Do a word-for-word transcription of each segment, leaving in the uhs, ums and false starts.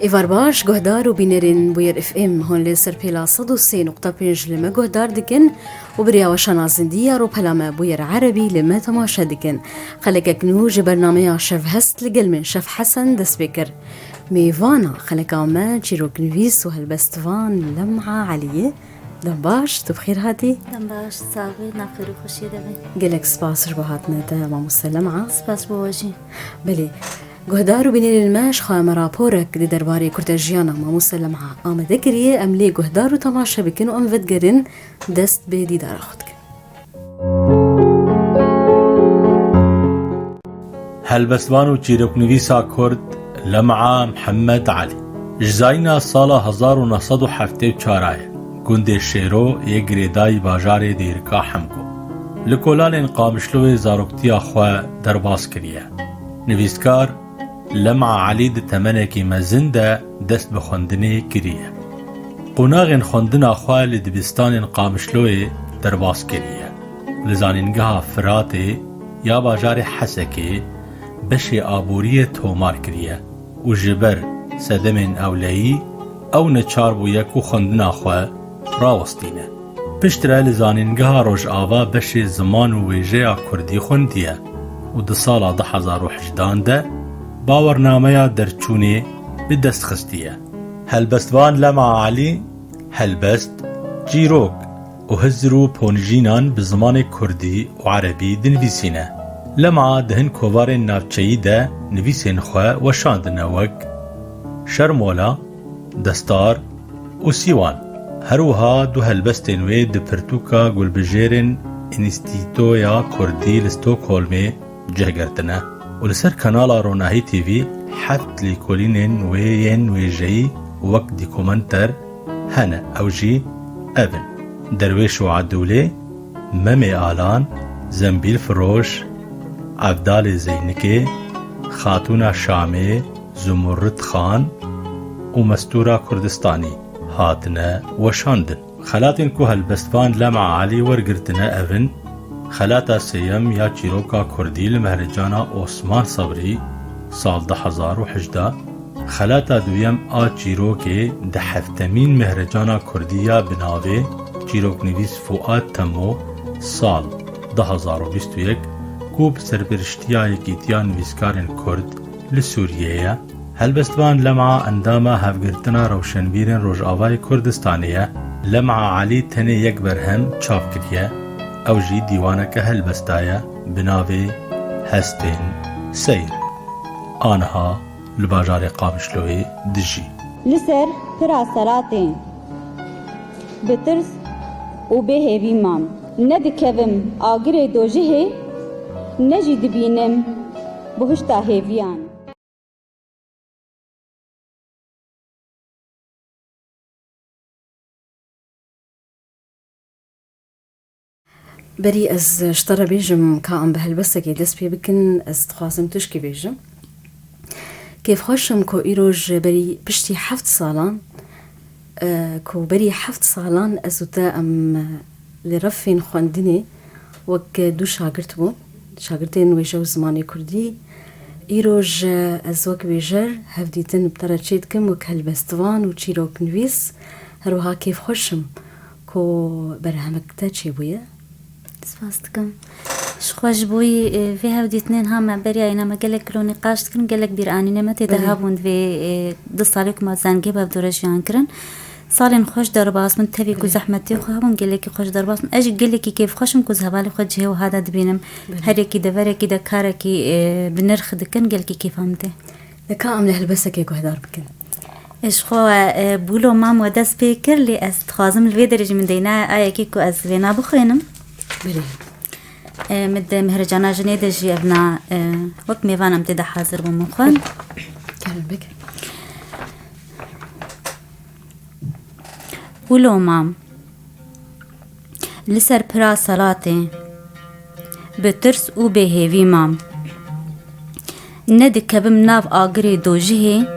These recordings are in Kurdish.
Êvar baş, guhdar û bînerên Bûyer F M, hûn li ser pêla sed û sê nokta pênc li me guhdar dikin û bi rêya weşana zindî ya rûpela me Bûyer Erebî li me temaşe dikin. Xelekek nû ji bernameya Şevhest li gel min Şef Hesen dest pê kir. Mêvana xeleka me çîroknivîs û helbestvan Lem'a Elî ye. Dem baş, tu bi xêr hatî. Dem baş, sax bî, nav xêr û xweşiyê de be. Gelek spas ji bo hatina te, mamoste Lem'a. Spas bo we jî. Belê. Guhdar û bînerên me, ji xwe me raporek di derbarê kurtejiyana mamoste Lem'a amade kiriye, em lê guhdar û temaşe bikin û em vedigerin dest bi dîdara xwe dikin. Helbestvan û çîroknivîsa Kurd Lem'a Mihemed Elî ji zayîna sala hezar û neh sed û heftê û çar ye. Gundê Şêro yê girêdayî bajarê Dêrika Hemko. Li kolanên Qamişloyê zaroktiya xwe derbas kiriye. Nivîskar Lem'a Elî di temenekî mezin de dest bi xwendinê kiriye. Qonaxên xwendina xwe li dibistanên Qamişloyê derbas kiriye. Li Zanîngeha Firatê ya bajarê Hesekê beşê aboriyê tomar kiriye û ji ber sedemên ewleyî ew neçar bûye ku xwendina xwe rawestîne. Piştre li Zanîngeha Rojava beşê ziman û wêjeya kurdî xwendiye û di sala du hezar û hejdehan de bawernameya derçûnê bi dest xistiye. Helbestvan Lem'a Elî helbest, çîrok û hizr û ponijînan bi zimanê kurdî û erebî dinivîsîne. Lem'a di hin kovarên navçeyî de nivîsên xwe weşandine wek Şermola, Destar û Sîwan. Her wiha du helbestên wê di pirtûka gulbijêrên Înstîtoya Kurdî li Stockholmê cih girtine û li ser kanala Ronahî T V heft lêkolînên wê yên wêjeyî wek dîkomenter hene. Ew jî ev in: Derwêş û Edûlê, Memê Alan, Zembîlfiroş, Evdalê Zeynikê, Xatûna Şamê, Zumurrid Xan û Mestûra Kurdistanî hatine weşandin. Xelatên ku helbestvan Lem'a Elî wergirtine ev in: Xelata sêyem ya çîroka kurdî li Mehricana Osman Sebrî, sal du hezar û hejdeh, xelata duyem a çîrokê di heftemîn Mehricana Kurdî ya bi navê çîroknivîs Fuat Temo, sal du hezar û bîst û yek, ku bi serpiriştiya Yekîtiya Nivîskarên Kurd li Sûriyê ye. Helbestvan Lem'a endama Hevgirtina Rewşenbîrên Rojavayê Kurdistanê ye. Lem'a Elî tenê yek berhem çap kiriye, ew jî dîwaneke helbesta ye bi navê Hestên Seyr. Aniha li bajarê Qamişloyê dijî. Li ser pira selatê bi tirs û bê hêvî mam. Ne dikevim agirê dojihê, ne jî dibînim buhişta hêviyan. Berî ez ji te re bêjim ka em bi helbestekê dest pê bikin, ez dixwazim tişkî bêjim. Kêfxweş im ku îroj berî piştî heft salan, e, ku berî heft salan ez û te em, e, li refên xwendinê wek du şagirt bûn, şagirtên wêje û zimanê kurdî. Îroj, e, ez wek wêjer hevdîtin bi te re çê dikim, wek helbestvan û çîroknivîs. Her wiha kêfxweş im ku berhemek te çêbûye. Spas dikim. Ji xwe ji bo yî, e, vê hevdîtinên ha me beriya yîna me gelek kilo nîqaş dikin, gelek bîranînê me tê de Belê. Hebûn vê, e, du salê ku me zengê bev dore jiyan kirin. Salên xweş derbas bin, tevî ku Belê. Zehmetê xwe hebûn, gelekî xweş derbas bin. Ez jî gelekî kêfxweş im ku ez hevalê xwe cihê wiha de dibînim. Belê. Her yekî deverekî de karekî, e, bi nirx dikin, gelekî kêfa min tê. Lê ka em li helbestekê guhdar bikin. Ji xwe, e, bûlo mam we dest pê kir, lê ez dixwazim li vê derê jî min deyna ayekê ku ez vêna bixwînim. Belê. E, min di Mehricana Jinê de jî ev na, e, wek mêvan em tê de hazir bû min xwend. Kerem bike. Wilo mam. Li ser pira selatê, bi tirs û bêhêvî mam. Ne dikevim nav agirê dojihê,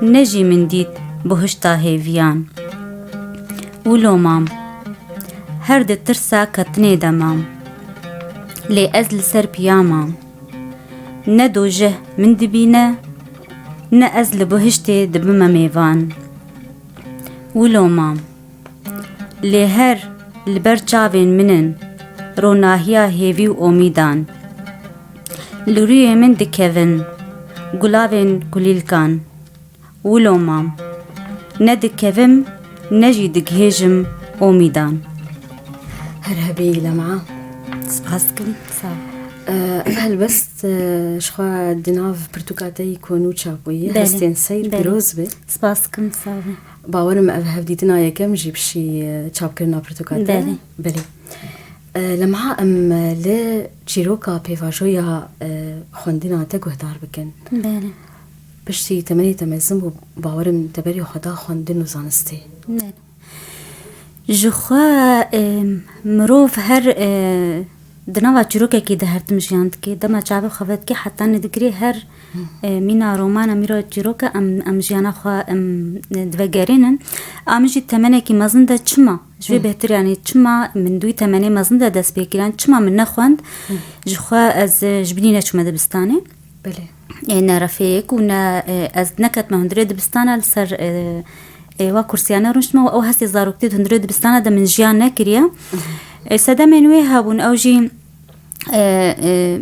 ne jî min dît buhişta hêviyan. Wilo mam. Her di tirsa ketinê de mam. Lê ez li ser piya mam. Ne dojeh min dibîne, Ne ez li bihiştê dibime mêvan. Wilo mam. Lê her li ber çavên min in ronahiya hêvî û omîdan. Li rûyê min dikevin gulavên kulîlkan. Wilo mam. Ne dikevim, ne jî digihêjim omîdan. Her hebî Lema. Spas dikim. Sağ ol. Ev helbest, e, ji xwe di nav pirtûka te yî ku nû çap bûye, Belê. Hestên Seyr, Belê. Pîroz be. Spas dikim, sağ ol. Bawerim ev hevdîtina yekem jî bi şî, e, çapkirina pirtûka te. Belê. Belê. E, Lema, em li çîroka pêvajoya, e, xwendina te guhdar bikin. Belê. Piştî temenê te mezin bû, bawerim te berî xwe da xwendin û zanistê. Belê. Ji xwe, e, mirov her, e, di nava çîrokekê de her tim jiyan dike. Dema çavê xwe vedikê heta nedigirê her, e, mîna romana, mîna çîroka em, em jiyana xwe em, e, divegerînin. A min jî temenekî mezin de çima? Ji vê Hı. bêhtir, yanî çima min di wî temenê mezin de dest pê kir? Yanî çima min nexwend? Hı. Ji xwe ez, e, ji binî neçûme dibistanê. Belê. E, ne refêyek û ne, e, ez neketime hundirê dibistana li ser, e, e, wa kursiyane rûniştime û ew hestê zaroktî di hundirê dibistana de min jiyan nekiriye. Hı. E, sedemên wê hebûn, ew jî, e, e,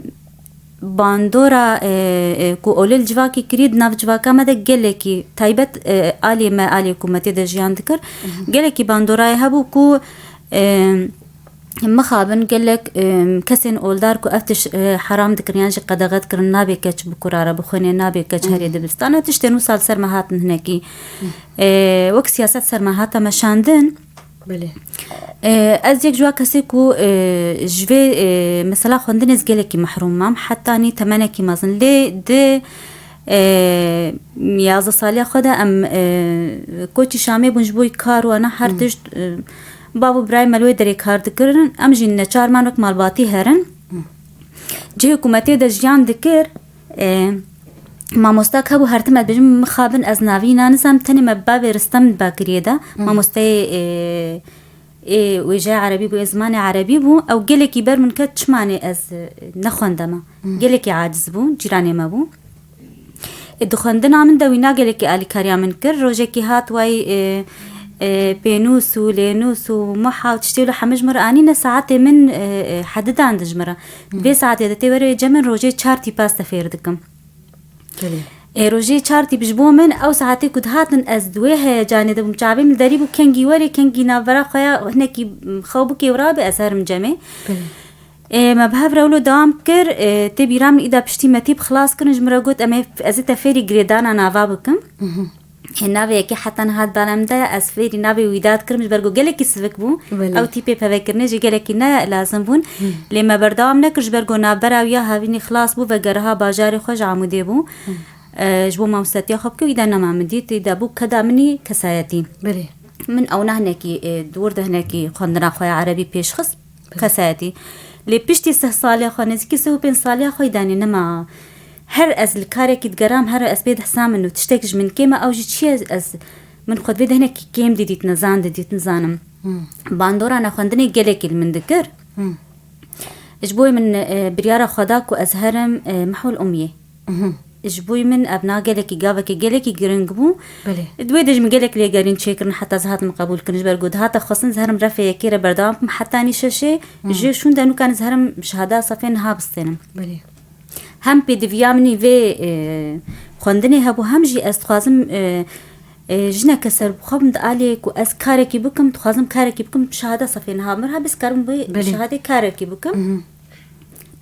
bandora, e, e, ku olê li civakê kirî, di nav civaka me de gelekî taybet, e, aliyê me, aliyê ku me tê de jiyan dikir, Hı hı. gelekî bandorayê hebû ku, e, mixabin gelek, e, kesên oldar ku ev tişt, e, heram dikirin yan jî qedexe dikirin, nabê keç bi kura re bixwîne, nabê keç Hı. herê dibistana, tiştên wisa li ser me hatin hinekî, Hı. e, wek siyaset ser me hate meşandin. Belê. E, ez yek ji wa kesê ku, e, ji vê, e, mesela xwendinê ez gelekî mehrûm mam, hetanî temenekî mezin. Lê di, e, yazdeh saliya xwe de em, e, koçî Şamê bûn ji bo kar wana her Hmm. tişt, e, bav û birayê me li wê derê kar dikirin. Em jî neçar man wek malbatî herin. Hmm. Cihê ku me tê de jiyan dikir, E, mamostak hebû, her tim ez dibêjim, mixabin ez navî na nizam, tenê me bavê Ristem ba kiriye de, Hı. mamosteyê, e, ê wêjeya erebî bû, ê zimanê erebî bû, ew gelekî ber min ket, çimanê ez, e, nexwendeme. Hı. Gelekî aciz bû, cîranê me bû. E, di xwendina min de wîna gelekî alîkariya min kir. Rojekî hat wayî, e, e, pênûs û lênûs û muha û tiştê wilo hemû ji min re anîne, saetê min, e, e, hedidan di ji min re. Hı. Di vê saetê de tê were wê cem min, rojê çar tîpas te fêr dikim. Belê. Ê, rojê çar tîp ji bo min, ew saetê ku dihatin ez di wê heyecanê de bûm, çavê min derî bû, kengî werê, kengî navbera xwe ya hinekî, m, xew bikê û rabê, ez herim cemê. Belê. Ê, me bi hev re wilo dewam kir, ê, tê bîra min îda piştî me tîp xilas kirin, ji min re got, em ê, ez ê te fêrî girêdana nava bikim. Mhm. Ê, navê yekê heta niha di bala min de ye, ez fêrî navê wî da dikirim, ji ber ku gelekî sivik bû. Belê. Ew tîpê pevekirinê jî gelekî ne lazim bûn. Hı. Lê me berdewam nekir, ji ber ku navbera wî ya havînî xilas bû, vegeriha bajarê xwe, ji Amûdê bû. Hı. E, ji bo mamostetiya xwe bike, wî de nema min dît, wî de bû keda min î kesayetî. Belê. Min ew nehnekî, e, di wir de hinekî xwendina xwe ya erebî pêş xist, Belê. kesayetî. Lê piştî sih saliya xwe, nêzîkî sih û pênc saliya xwe, wî de nema. Her ez li karekî digeram, her ez pê dihsa min û tiştek ji min kêm e, ew jî çi ye, ez, min xwe di vê de hinekî kêm didît, nizan didît, nizanim. Hmm. Bandora nexwendinê gelekî li min dikir. Hmm. Ji bo min, e, biryara xwe da ku ez herim, e, Mehûl Umyê. Mhm. Ji bo min ev na gelekî gavekê gelekî giring bû. Belê. Di wê de ji min gelek lêgerîn çêkirin, heta ez hatim qebûl kirin, ji ber ku dihate xwestin ez herim refê yekê re berdewam bikim, heta nî şeşê, Hmm. ji şûnde nûkan ez herim şehada sefê niha bistênim. Belê. Hem pêdiviya min î vê, e, xwendinê hebû, hem jî ez dixwazim, e, e, jineke serbixwe bim di aliyê ku ez karekî bikim, dixwazim karekî bikim, şehada sefê niha mir ha, bes karim bi Belê. şehadê karekî bikim. Mhm.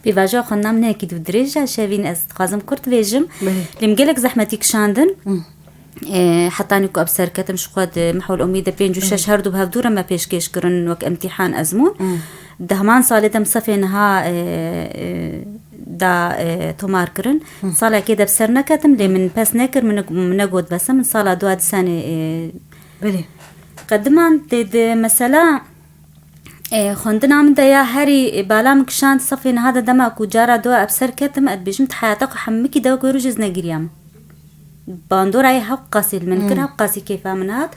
Pêvajoya xwendina min hinekî dû dirêj e, şevîn ez dixwazim kurt bêjim. Belê. Lê min gelek zehmetî kişandin. Mhm. E, hetanî ku ez bi ser ketim ji xwe di Mehûl Umî de pênc û şeş Belê. her du bi hevdû re me pêşkêş kirin wek imtîhan ezmûn. Hmm. Di heman salê de min sefê niha, e, e, da, e, tomar kirin. Hmm. Salekê de bi ser neketim, lê min pes nekir, min, min negot bes e, min sala dua disanê, e, Belê. qediman tê di mesela, e, xwendina min de ya herî, e, bala min kişand sefê niha de dema ku cara dua ez bi ser ketim, ez dibêjim, di heyata xwe hemikî dewek wê rojê ez negiriyam. Bandorayê hewqasî li min kir, Hmm. hewqasî kêfa min hat.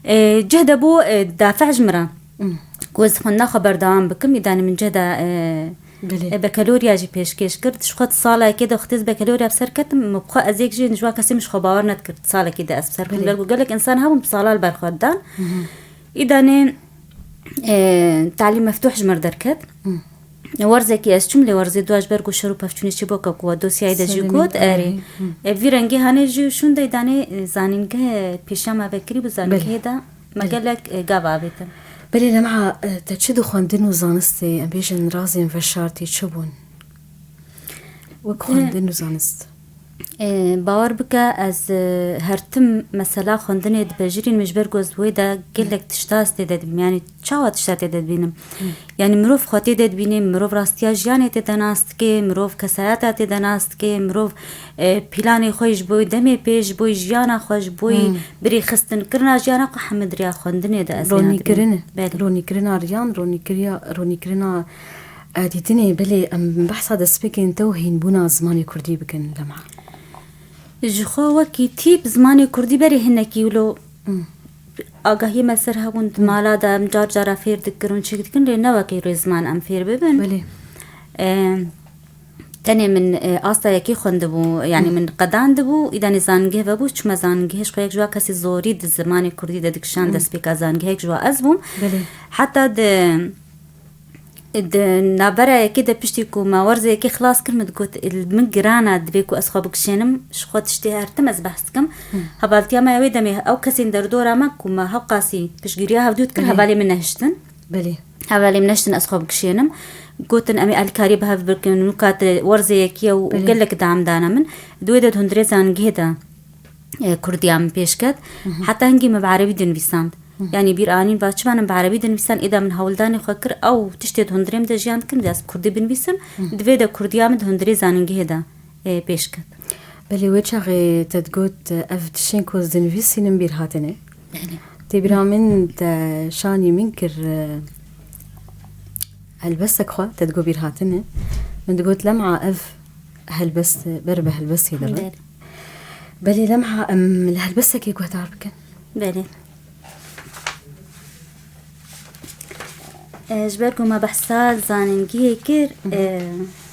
E, cih de bû, e, dafe ji min re. Hmm. Ku ez xwendina xwe berdewam bikim, îdanî min cih de, e, Belê. E, bakalorya jî pêşkêş kir. Ji xwe di salekê de xwe têz bakalorya bi ser ketim, min bi xwe ez yek jî ji wan kesê min ji xwe bawer nedikir di salekê de ez bi ser ketim. Belê. Belku gelek însan hebûn bi sala li ber xwe didan. Îdanê, e, talîm meftuh ji mir derket. Werzekî ez çûm lê werzê dua ji ber ku şer û pevçûnê çêbû ku we dosyayê de jî got, erê. E, vî rengê hanê jî şûn de îdanê, e, zanîngeh pêşiya me vekirî bû zanîngehê de. Me gelek, e, gav avêtin. Belê Lem'a, e, te çi di xwendin û zanistê, em bêjin razên veşartî çi bûn? Wek xwendin û zanist. E, bawer bike, ez, e, her tim mesela xwendinê dibejirînim, ji ber ku ez wê de gelek tişta ez tê de dibînim. Yani çawa tişta tê de dibînim? Yani mirov xwe tê de dibîne, mirov rastiya jiyanê tê de nas dike, mirov kesayeta tê de nas dike, mirov, e, planê xwe ji bo demê pê, ji bo jiyana xwe, ji bo birêxistinkirina jiyana xwe hemî di riya xwendinê de ez Ronîkirin. Belê. Ronîkirina riyan, ronîkiriya, ronîkirina, e, dîtinê. Belê, em behsa destpêkên te û hînbûna zimanê kurdî bikin, Lem'a. Ji xwe wekî tîp zimanê kurdî berê hinekî wilo agahiyê me ser hebûn, di mala de em car cara fêr dikirin, çêk dikin, lê ne wekî rêzman em fêr bibin. Belê. E, tenê min, e, asta yekê xwendibû, yani min qedandibû, îdanê zanîngeh vebû, çûme zanîngehê, ji xwe yek ji wa kesê zorî di zimanê kurdî de dikişan destpêka zanîngehê yek ji wa ez bûm. Belê. Heta di Di navbera yekê de piştî ku me werzê yekê xilas kir, min digot, "Li min giran e, divê ku ez xwe bikişênim, ji xwe tiştê her tim ez behs dikim." Hevaltiya me ya wê demê ew kesên derdora me ku me hewqasî piştgiriya hevdû dikir, hevalê min nehiştin. Belê. Hevalê min nehiştin ez xwe bikişênim. Gotin, "Em ê alîkariyê bi hev bikin, nûka te werzê yekî ye û gelek dam dane min." Di wê de di hundirê zanîngehê de e, kurdiya min pêş ket. Heta hingî min bi erebî dinivîsand. Yani bîr anîn va çima min bi erebî dinivîsand, êda min hewldanê xwe kir, ew tiştê di hundirê min de jiyan dikin, ez bi kurdî binivîsim, divê de kurdiya min di hundirê zanîngehê de, e, pêş ket. Belê, wê çaxê te digot, ev tiştên ku ez dinivîsînim bîr hatine. Belê. Tê bîra min te şanî min kir, e, helbestek xwe, te digot bîr hatine. Min digot, Lem'a ev helbest, ber bi helbestê de be. Belê. Belê Lem'a, em li helbestekê guhdar bikin. Belê. E, ji ber ku me behsa zanîngehê kir, e,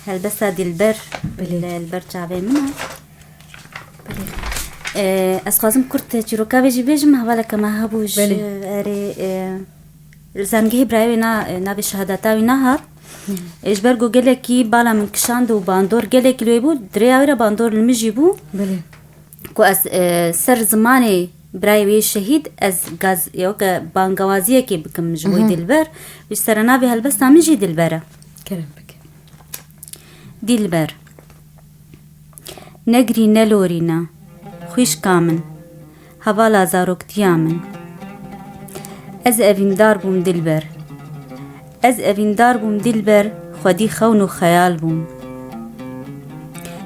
helbesta Dilber li, li ber çavê min e. Belê. E, ez xwazim kurt çîroka vê jî bêjim, hevaleke me hebû ji erê, e, Li zanîngehê birayê wê na, navê şehadeta wî nehat. Ê, ji ber ku gelekî bala min kişand û bandor gelekî li wê bû, di rêya wê re bandor li min jî bû. Belê. Ku ez, e, ser zimanê birayê wê şehîd, ez gaz-, ya weke bangewaziyekê bikim ji bo Dilber. Ji serenavê helbesta min jî Dilber e. Kerem bike. Dilber. Negirî nelorîne, xwîşka min, hevala zaroktiya min. Ez evîndar bûm dilber. Ez evîndar bûm dilber, xwedî xewn û xeyal bûm.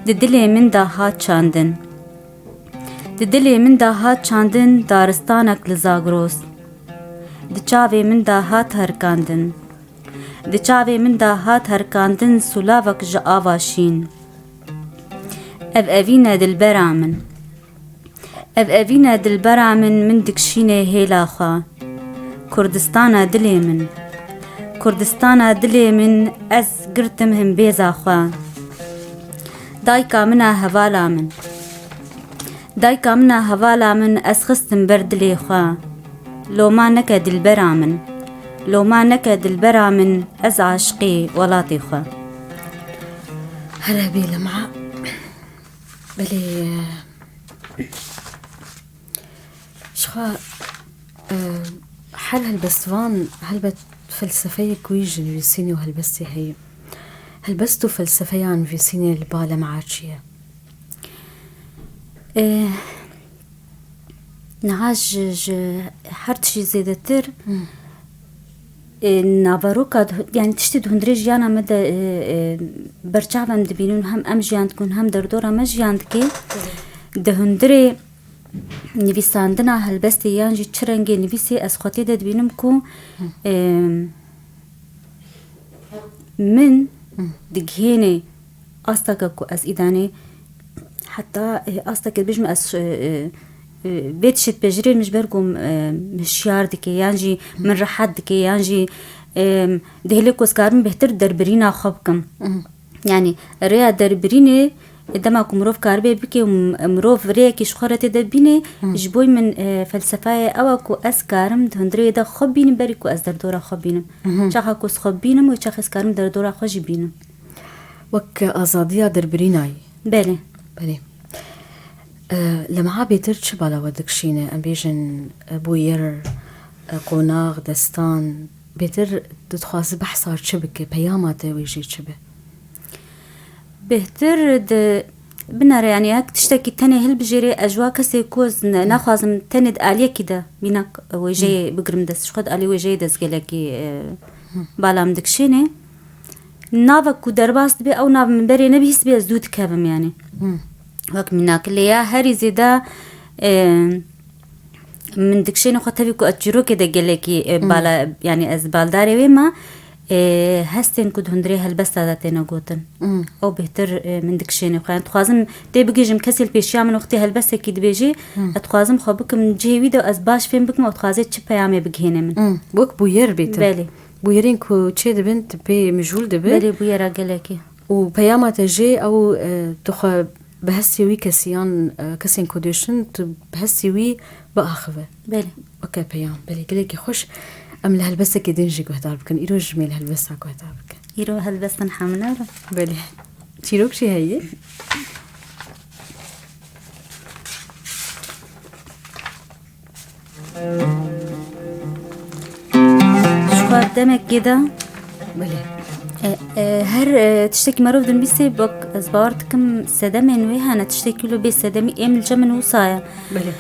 Di dilê min de hat çandin. Di dilê min de hat çandin daristanek li Zagros. Di çavê min de hat herikandin. Di çavê min de hat herikandin sûlavek ji ava şîn. Ev evîn e dilbera min. Ev evîn e dilbera min, min dikişînê hêla xwe. Kurdistana dilê min. Kurdistana dilê min, ez girtim himbêza xwe. Dayika min e hevala min. Dayika min e hevala min, ez xistim ber dilê xwe. Loma neke dilbera min. Loma neke dilbera min, ez aşiqê welatê xwe. Hele bê Lem'a. Belê, e, ji xwe, e, her helbestvan helbet felsefeyek wî ji nivîsînê û helbestê heye. Helbest û felsefeya nivîsînê li ba Lem'a çi ye? E, niha ji, ji her tişî zêdetir, e, naveroka di hu-, yani tiştê di hundirê jiyana me de, e, e, berçav em dibînin, hem em jiyan dikin, hem derdora me jiyan dike. Di hundirê nivîsandina helbestê yan jî çi rengê nivîsê ez xwe tê de dibînim ku, e, min digihênê asteke ku ez îdanê heta, e, asteke dibêjim ez, e, e, e, vê tiştê dipejirê min ji ber ku, e, min hişyar dike, yan jî min rehet dike, yan jî Em, dihêlê ku ez karim bêhtir derbirîna xwe bikim. Yanî rêya derbirînê, e, dema ku mirov karibe bike û m-, mirov rêyekê ji xwe re tê de bîne, ji bo min, e, felsefeyê ew e ku ez karim di hundirê de xwe bînim berî ku ez derdora xwe bînim. Çaxa ku ez xwe bînim û çaxê ez karim derdora xwe jî bînim. Wek azadiya derbirînayî. Belê. Belê. E, li meha bêtir çi bala we dikişîne? Em bêjin, e, bûyer, e, qonax, destan. Bêtir dixwaze behsa çi bike? Peyama te wê jê çi be? Bêhtir di binere, yanî hek tiştekî tenê hilbijêrê, ez ji wa kesê ku ez ne-, naxwazim tenê di aliyekî de mînak wêjeyê bigirim dest. Ji xwe di alî wêjeyê dest gelekî, e, bala min dikişêne. Navek ku derbas dibe, ew nav min berê nebihîstibe, ez dû dikevim, yanî. Wek mînak, lê ya herî zêde, e, min dikişêne xwe tevî ku ez çîrokê de gelekî, e, bala, yanî ez baldarê wê me, e, hestên ku di hundirê helbesta de têne gotin. Ew bêhtir, e, min dikişêne xwe. Yanî dixwazim tê bigihîjim kesê li pêşiya min wextê helbestekî dibêjê, ez dixwazim xwe bikim cihê wî de ez baş fêm bikim ew dixwaze çi peyamê bigihêne min. Wek bûyer bêtir. Belê. Bûyerên ku çê dibin, tu pê mijûl dibe. Belê, bûyera gelekî. Û peyama te jê ew, e, tu xwe bi hestê wî kesî yan, e, kesên ku dêşin, tu bi hestê wî biaxive. Belê. Weke peyam. Belê, gelekî xweş. Em li helbestekê din jî guhdar bikin. Îro jî me li helbesta guhdar bikin. Îro helbestin hemine re. Belê. Çîrok jî heye? Ji xwe demekê de. Belê. E, e, her, e, tiştekî merov dinivîsê, bak, ez bawer dikim sedemên wê hene, tiştekî wilo bê sedemî ê min li cem min wisa ye. Belê.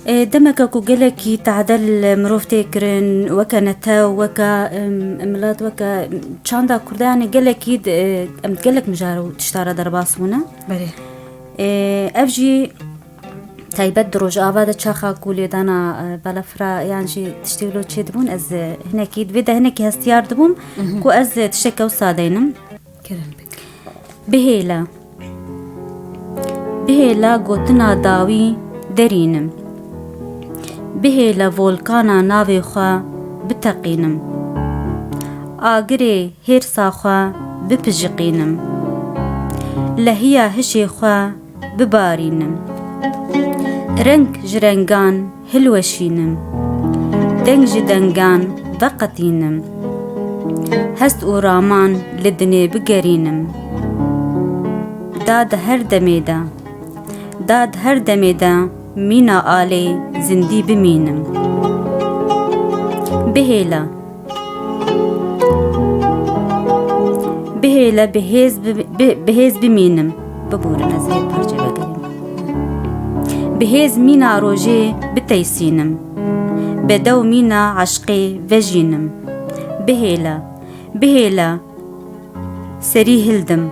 E, demeke ku gelekî tehde li mirov tê kirin, weke netew, weke, em, milet, weke çanda Kurda, yanî gelekî di, e, em gelek mijar û tişta re derbas bûne. Belê. E, ev jî taybet di Rojava de çaxa ku lêdana, e, balafira yan jî tiştê wilo çêdibûn, ez, e, hinekî, di vê de hinekî hestiyar dibûm ku ez, e, tiştek ew sadeynim. Kerem bik. Bihêle. Bihêle gotina dawî derînim. Bihêle volkana navê xwe biteqînim. Agirê hêrsa xwe bipijiqînim. Lehiya hişê xwe bibarînim. Reng ji rengan hilweşînim. Deng ji dengan veqetînim. Hest û raman li dinê bigerînim. Da di her demê de, da di her demê de mîna alê zindî bimînim. Bihêle. Bihêle bi hêz bi, bi, bi hêz bimînim. Biborin ez vê parçe vegerînim. Bi hêz mîna rojê biteysînim. Bedew mîna eşqê vejînim. Bihêle, bihêle serî hildim.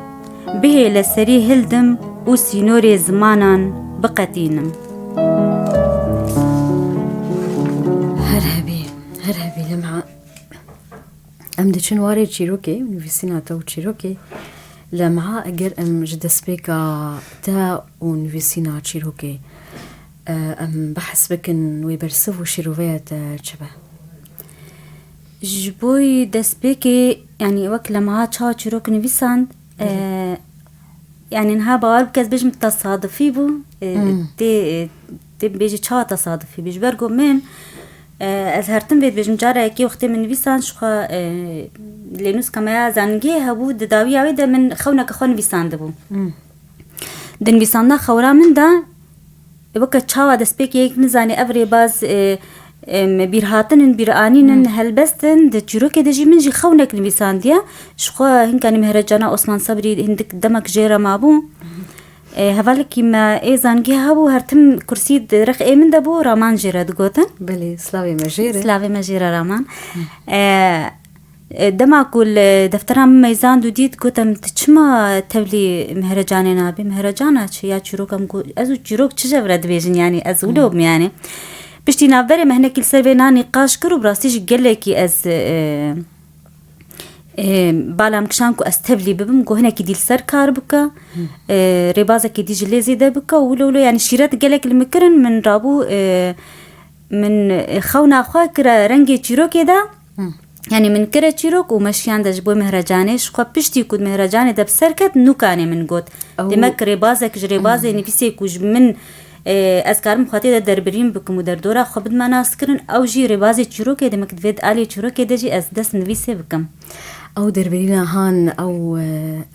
Bihêle serî hildim û sînorê zimanan biqetînim. Her hebî, her hebî Lemha. Em diçin warê çîrokê, nivîsîna te û çîrokê. Lemha eger em ji destpêka te û nivîsîna çîrokê, e, em behs bikin, wê bersiv û şîroveya te çi be? Ji bo destpêkê, yanî wek Lemha çawa çîrok nivîsand, Belê. e, yanî niha bawer bike ez bêjim tesadufî bû. E, Hmm. tê, e, tê bêjî çawa tesadufî bû? Ji ber ku min, e, ez her tim vê dibêjim, cara yekê wextê min nivîsand ji xwe, e, lênûska me ya zangê hebû, di dawiya wê de min xewneke xwe nivîsandibû. Hmm. Di nivîsandina xewra min de, weke çawa destpêkê yek nizane ev rêbaz, e, em, bîrhatinin, bîranînin, Hmm. helbestin, di çîrokê de jî min jî xewnek nivîsandiye. Ji xwe hinkanî Mehrecana Osman Sebrî hindik demek jê re mabû. E, hevalekî me ê zangê hebû, her tim kursî di rexê min de bû, raman jê re digotin. Belê, slavê me jê re. Slavê me jê re raman. E, e, dema ku li deftera min meyzand û dît, gotim, "Tu çima tevlî Mehrecanê nabî? Mehrecana çi ya çîroka?" Min got, "Ez û çîrok çi jev re dibêjin, yanî ez wilo bim, yanî." Piştî navberê me hinekî li ser vê na nîqaş kir û bi rastî jî gelekî ez, e, Ê, bala min kişand ku ez tevlî bibim, ku hinekî dî li ser kar bike, ê, rêbazekî dî jî lê zêde bike û wilo wilo, yanî şîret gelek li min kirin, min rabû, ê, min, ê, xewna xwe kire rengê çîrokê de. Hı. Yanî min kire çîrok û me şiyande ji bo Mehrecanê, ji xwe piştî ku di Mehrecanê de bi ser ket, nûkanê min got. Ew Demek rêbazek ji rêbazê nivîsê ku ji min, e, ez karim xwe tê de derbirîn bikim û derdora xwe bidime naskirin, ew jî rêbazê çîrokê, demek divê di aliyê çîrokê de jî ez dest nivîsê bikim. Ew derbirîna han, ew, e,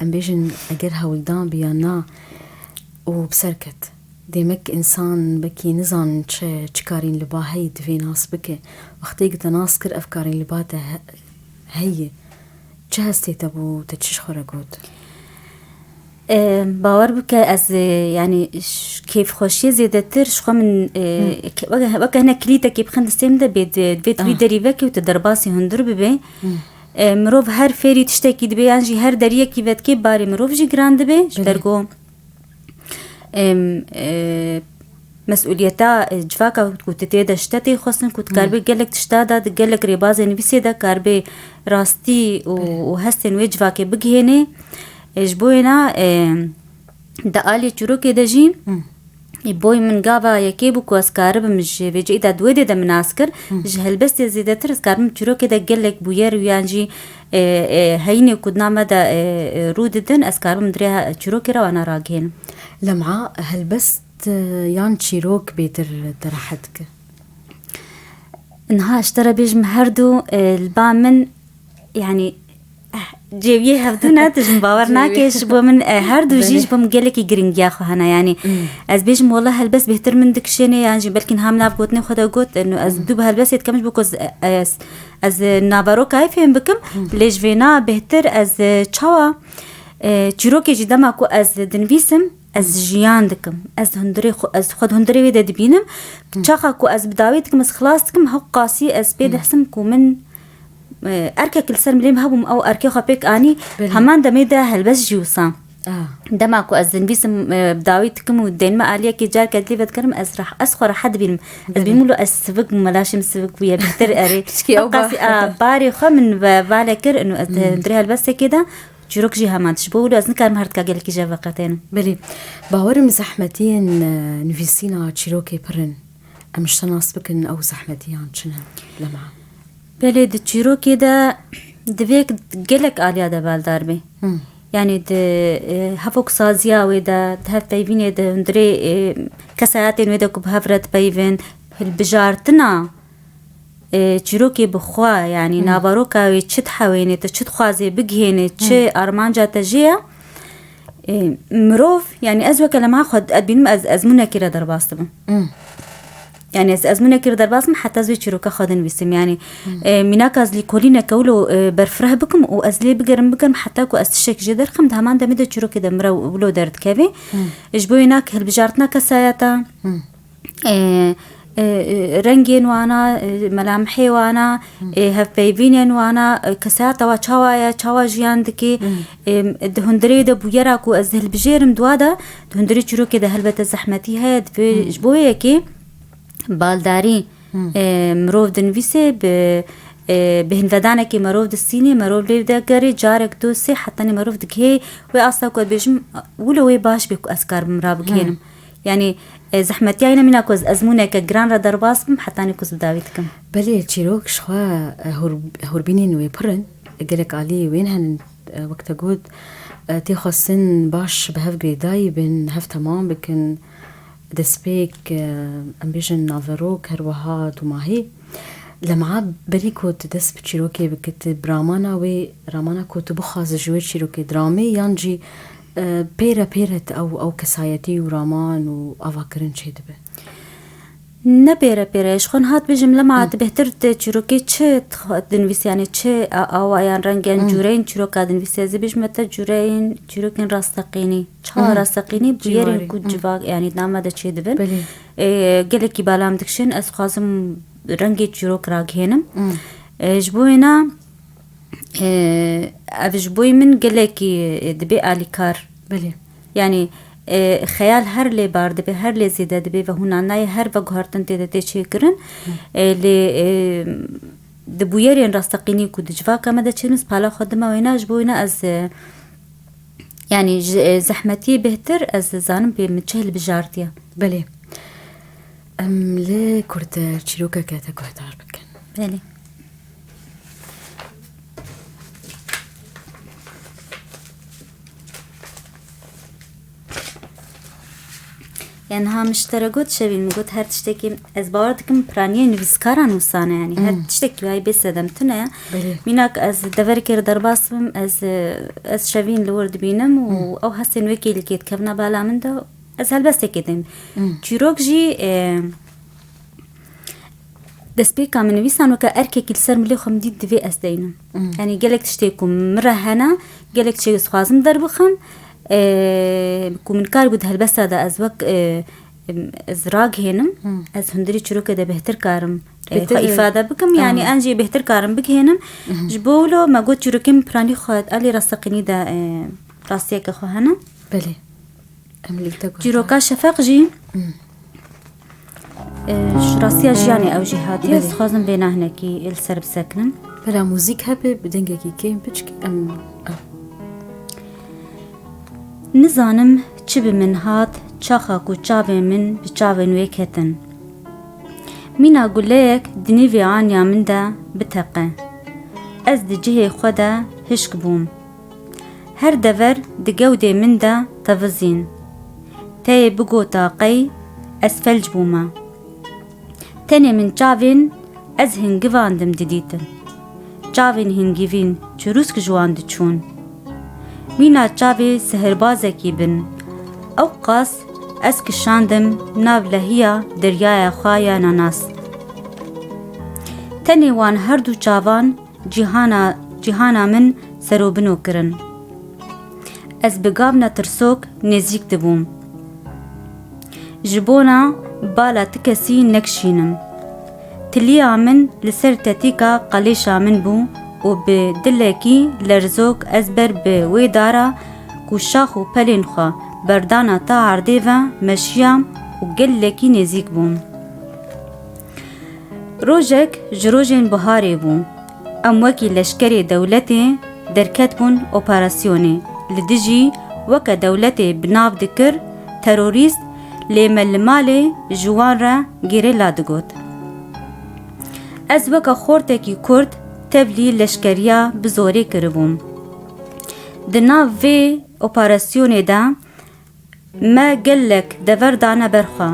em bêjin eger hewldan bi yan na û bi ser ket. Demek însan wekî nizan çi, çi karîn li ba heyî divê nas bike. Wextê ku te nas kir, ev karîn li ba te he-, heye. Çi hestê te bû, te çi ji xwe re got? E, bawer bike ez, e, yanî ş-, kêfxweşiyê zêdetir ji xwe min, e, ke-, weke, weke hinek kilîtekê bixin destê min de bê, di, divê tu wî Ah. derî vekî û tu derbasî hundir bibê. Hmm. E, mirov her fêrî tiştekî dibe yan jî her deriyekî vedikê barê mirov jî giran dibe. Ji Belê. ber ku em, e, mesûliyeta, e, civaka ku tu tê de ji te tê xwestin ku tu Hmm. karibê gelek tişta de, di gelek rêbazê nivîsê de karibê rastî û, Belê. û hestên wê civakê bigihênê. E, ji bo wêna, e, di aliyê çîrokê de jî, Hmm. e, boy min gava yekê bû ku ez karibim ji vê cihê de di wê dê de min nas kir. Hmm. Ji helbestê zêdetir ez karibim çîrokê de gelek bûyer û yan jî, e, e, heyînê ku di nav me de, e, e, rû didin, ez karibim dirê he-, çîrokê re wana ragihênim. Lem'a helbest, e, yan çîrok bêtir te rehet dike? Niha ji te re bêjim her du, e, li ba min, yanî, eh, cêwiyê hevdû ne, tu ji min bawer Cêwiyê. nake, ji bo min, e, her du jî Belê. ji bo min gelekî giringiya xwe hene, yanî, Hmm. ez bêjim, wela helbest bêhtir min dikişêne, yan jî belkî niha min nav gotinê xwe de got, e, ez Hmm. du bi helbestê dikim, ji bo ku ez, e, ez, ez, e, naverokayê fêm bikim, Hmm. lê ji vêna bêhtir ez, e, çawa, e, çîrokê jî dema ku ez dinivîsim, ez Hmm. jiyan dikim. Ez hundirê xwe, ez xwe di hundirê wê de dibînim. Hmm. Çaxa ku ez bi dawî dikim, ez xilas dikim, heqasî ez pê Hmm. dihsim ku min, e, erkek li ser milê min hebûm, ew erkê xwe pêk anî, Belê. heman demê de helbest jî wisa. Ah. Dema ku ez dinivîsim, e, bi dawî dikim û dênime aliyekê careke dilê vedikerim, ez reh-, ez xwe rehet dibînim. Ez Belê. bînim lo ez sivik bûm, melaşê min sivik bûye, bêhtir erê. Pişkî ew Heqasî, ba- a, barê xwe min ve-, vale kir, ino ez Hmm. hundirê helbestekê de, Çîrok jî heman tişt. Bo wilo ez nikarim her tika gelekî ji hev veqetênim. Belê. Bawerim zehmetiyên, e, nivîsîna çîrokê pir in. Em ji te nas bikin ew zehmetiyan çi ne? Lem'a. Belê, di çîrokê de divê gelek aliya de baldar bê. Hmm. Yanî di, e, hevoksaziya wê de, di hevpeyvînê de, hundirê, e, kesayetên wê de ku bi hev re dipeyvin, hilbijartina e, çîrokê bi xwe, yanî Hmm. naveroka wê çi dihewêne, te çi dixwaze bigihêne, çi Hmm. armanca te jê ye, e, mirov, yanî ez weke lema xwe, ez bînim ez ezmûnekê re derbas dibim. Hmm. Yanî ez ezmûnekê re derbas bim, heta ez wê çîroka xwe dinivîsim. Yanî, Hmm. e, mînak ez lîkolîneke wilo, e, berfireh bikim û ez lê bigerim, bigerim, heta ku ez tiştekî jê derxim, di heman demê de çîrokê de min re wilo derdikeve. Hmm. Ji bo wêna hilbijartina kesayeta, Hmm. e, e, e, rengên wana, e, melamihê wana, Hmm. e, hevpeyvînên wana, e, kesayeta wa çawa ye, çawa jiyan dike, Hmm. e, di hundirê de bûyera ku ez hilbijêrim di wa de, di hundirê çîrokê de helbete zehmetî heye, divê Hmm. ji bo yekê baldarî, Hmm. e, mirov dinivîse bi, e, bi hinvedanekê mirov distînê, mirov lê degere, carek du sê hetanî mirov digihê wê asta ku ez bêjim, wilo wê baş bê ku ez karbim rabigihênim. Hmm. Yanî, e, zehmetiya yine mîna ku ez ezmûneke giran re derbas bim, hetanî ku ez bi dawî dikim. Belê, çîrok ji xwe, e, hûr-, hûrbînên wê pir in. Gelek alî wên henin, e, wek te got, e, tê xwestin baş bi hev girêdayî bin, hev temam bikin. Destpêk, e, em bêjin naverok, her wiha dûmahî. Lema berî ku tu dest bi çîrokê bike, tu bi ramana wê, ramana ku tu bixwaze ji wê çîrokê diramê, yan jî, e, pê re pê re tu ew, ew kesayetî û raman û avakirin çêdibe? Ne pê re pê re, ji xwe niha dibêjim, lema Hmm. tu bêhtir tu çîrokê çi dixwe-, dinivîsî, yanî çi a-, awa yan reng yan Hmm. cûreyên çîroka dinivîsî? Ez ê bêjim te cûreyên çîrokên rasteqînî. Çawa Hmm. rasteqînî? Bûyerên Cîwarî. ku Hmm. civak, yanî di nav me de çêdibin. Belê. E, gelekî bala min dikişin, ez dixwazim rengê çîrok ragihênim. Hmm. E, ji bo wêna, e, ev ji bo min gelekî, e, dibe alîkar. Belê. Yanî, e, xeyal her lê bar dibe, her lê zêde dibe ve hûna nayê her veguhertin tê de tê çêkirin. Hmm. E, lê, e, di bûyerên rasteqînî ku di civaka me de çêdibin, ez pala xwe dime wêna, ji bo wêna ez, e, Yanî ji, e, zehmetiyê bêhtir ez dizanim pê min çi hilbijartiye. Belê. Em li kurte çîrokeke te guhdar bikin. Belê. Yani ha min ji te re got Şevîn, min got her tiştekî, ez bawer dikim piraniyê nivîskaran wisa ne, yani her tiştekî wayî bê sedem tune ye. Belê. Mînak ez deverkê re derbas bim, ez, e, ez Şevîn li wir dibînim û ew hestên wekî li kê dikevine bala min de, ez helbestekê dêm. Çîrok jî, e, destpêka min nivîsan weke erkekî li ser milê xwe min dît divê ez deynim. Yani gelek tiştê ku min re hene, gelek tiştê ez xwazim derbixim, e, ku min karibû di helbesta de ez wek, e, em, ez ragihênim, ez hundirî çîrokê de bêhtir karim, e, Bêhtir, xwe e, îfade bikim, yani aha. en jî bêhtir karim bigihênim. Ji bo wilo me got çîrokên piranî xwe elê rasteqînî de, e, rastiyeke xwe hene. Belê. Em li te guhdan. Çîroka Şefeq jî, e, ji rastiya jiyanê ew jî hatiye. Belê. Ez dixwazim vê nahnekî li ser bisekinin. Bira muzîk hebe bi dengekî kêm piçkî em, em. Nizanim çi bi min hat, çaxa ku çavên min bi çavên wê ketin. Mîna guleyek di nîvê aniya min de biteqe. Ez di cihê xwe de hişk bûm. Her dever di gewdê min de tevizîn. Teyê bigota qey ez felc bûme. Tenê min çavên ez hingivandim didîtin. Çavên hingivîn çirûsk ji wan diçûn. Mîna çavê sihirbazekî bin. Ew qas ez kişandim nav lehiya deryaya xwe ya nanas. Tenê wan her du çavan cîhana, cîhana min serobino kirin. Ez bi gavna tirsok nêzîk dibûm. Ji bona bala ti kesî nekişînim. Tiliya min li ser tetîka qelêşa min bû û bi dilekî lerzok ez ber bi wê dara ku şax û pelên xwe berdana ta erdê ve meşiyam û gelekî nêzîk bûm. Rojek ji rojên biharê bû. Em wekî leşkerê dewletê derketbûn operasyonê. Li dijî weke dewletê bi nav dikir terorîst, lê me li malê ji wan re gerîla digot. Ez weke xortekî kurd tevlî leşkeriya bi zorê kiribûm. Di nav vê operasyonê de me gelek dever dane ber xwe.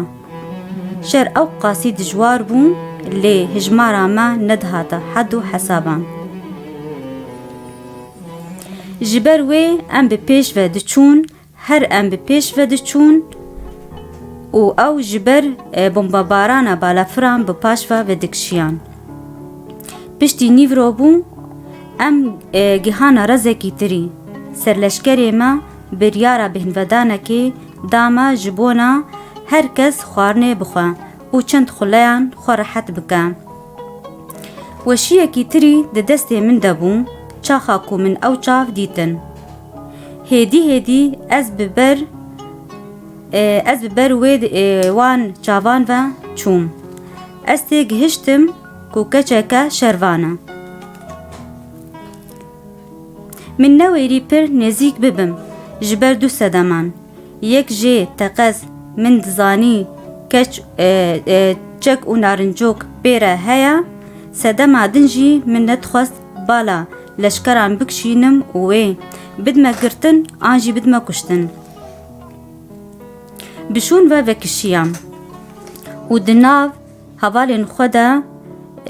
Şer ew qasî dijwar bû, lê hijmara me nedihate hed û hesaban. Ji ber wê em bi pêş ve diçûn, her em bi pêş ve diçûn û ew ji ber, e, bombebarana balafiran bi paş ve vedikişiyan. Piştî nîvro bû, em, e, gihana rezekî tirî. Serleşkerê me biryara bêhnvedanekê da me ji bona her kes xwarinê bixwe û çend xuleyan xwe rehet bike. Weşiyekî tirî di destê min de bû, çaxa ku min ew çav dîtin. Hêdî hêdî ez bi ber, e, ez bi ber wê, e, wan çavan ve çûm. Ez tê gihiştim ku keçeke şervan e. Min newêrî pir nêzîk bibim ji ber du sedeman. Yek jê teqez min dizanî keç, e, e, çek û narincok pê re heye. Sedema din jî min nedixwest bala leşkeran bikişînim û wê bidme girtin an jî bidme kuştin. Bi şûn ve vekişiyam û di nav hevalên xwe de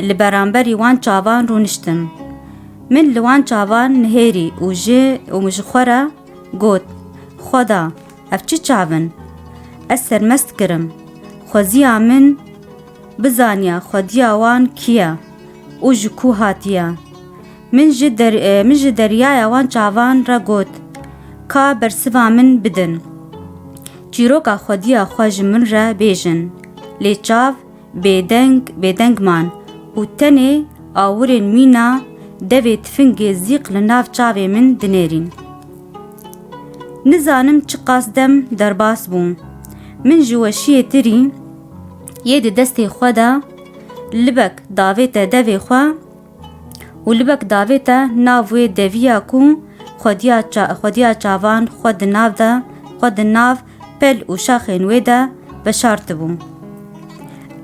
li beramberî wan çavan rûniştim. Min li wan çavan nihêrî û ji, û ji xwe re got, Xweda, ev çi çav in? Ez sermest kirim. Xweziya min bizaniya xwediya wan kî ye û ji ku hatiye. Min ji der-, e, min ji deryaya wan çavan re got, Ka bersiva min bidin. Çîroka xwediya xwe ji min re bêjin. Lê çav bêdeng, bêdeng man û tenê awirên mîna devê tifingê zîq li nav çavê min dinêrîn. Nizanim çiqas dem derbas bû. Min ji weşiyê tirî yê di destê xwe de libek davête devê xwe û libek davête nav wê deviya ku xwediya ça-, xwediya çavan xwe di nav de, xwe di nav pel û şaxên wê de veşartibû.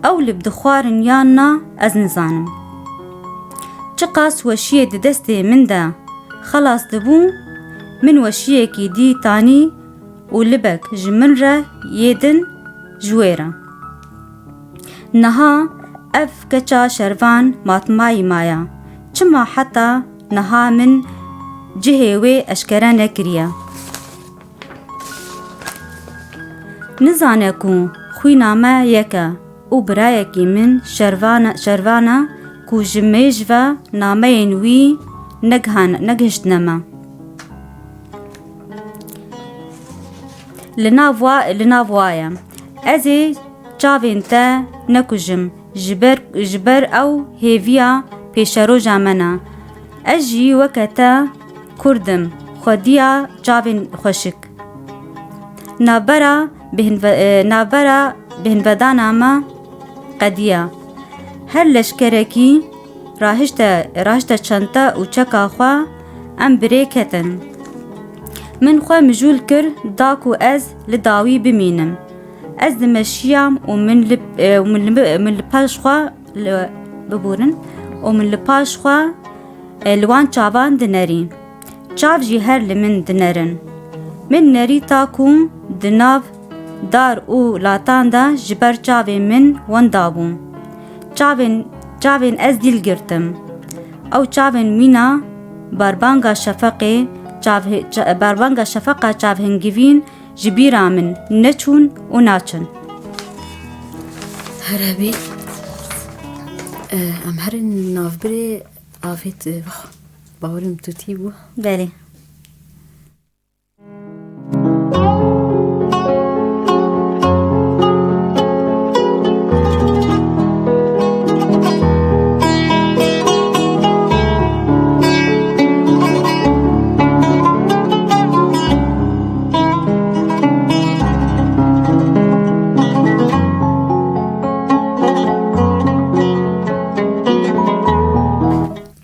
Ew lib dixwarin yan na, ez nizanim. Çiqas weşiyê di destê min de xelas dibû, min weşiyekî dî tanî û libek ji min re yê din ji wê re. Niha ev keça Şervan matmayî maya. Çima heta niha min cihê wê eşkere nekiriye? Nizane ku xwîna me yek e û birayekî min Şervan e, Şervan e ku ji mêj ve nameyên wî negihan-, negihiştine me. Li nav wa, li nav wa ye. Ez ê çavên te nekujim, ji ber, ji ber ew hêviya pêşeroja me ne. Ez jî weke te Kurd im, xwediya çavên xweşik. Navbera bêhnve-, e, navbera bêhnvedana me qediya. Her leşkerekî rahişte, rahişte çente û çeka xwe, em bi rê ketin. Min xwe mijûl kir da ku ez li dawî bimînim. Ez dimeşiyam û min li, e, û min li, min li paş xwe li, biborin, û min li paş xwe, e, li wan çavan dinerî. Çav jî her li min dinerin. Min nerî ta ku di nav dar û latan de ji ber çavên min wenda bû. Çavên, çavên ez dîl girtim. Ew çavên mîna barbanga şefeqê, çav-, ça-, barbanga şefeqa çavhingivîn ji bîra min neçûn û naçin. Her hebî, e, em herin navbirê avêt, e, vah, bawerim tu tî bû. Belê.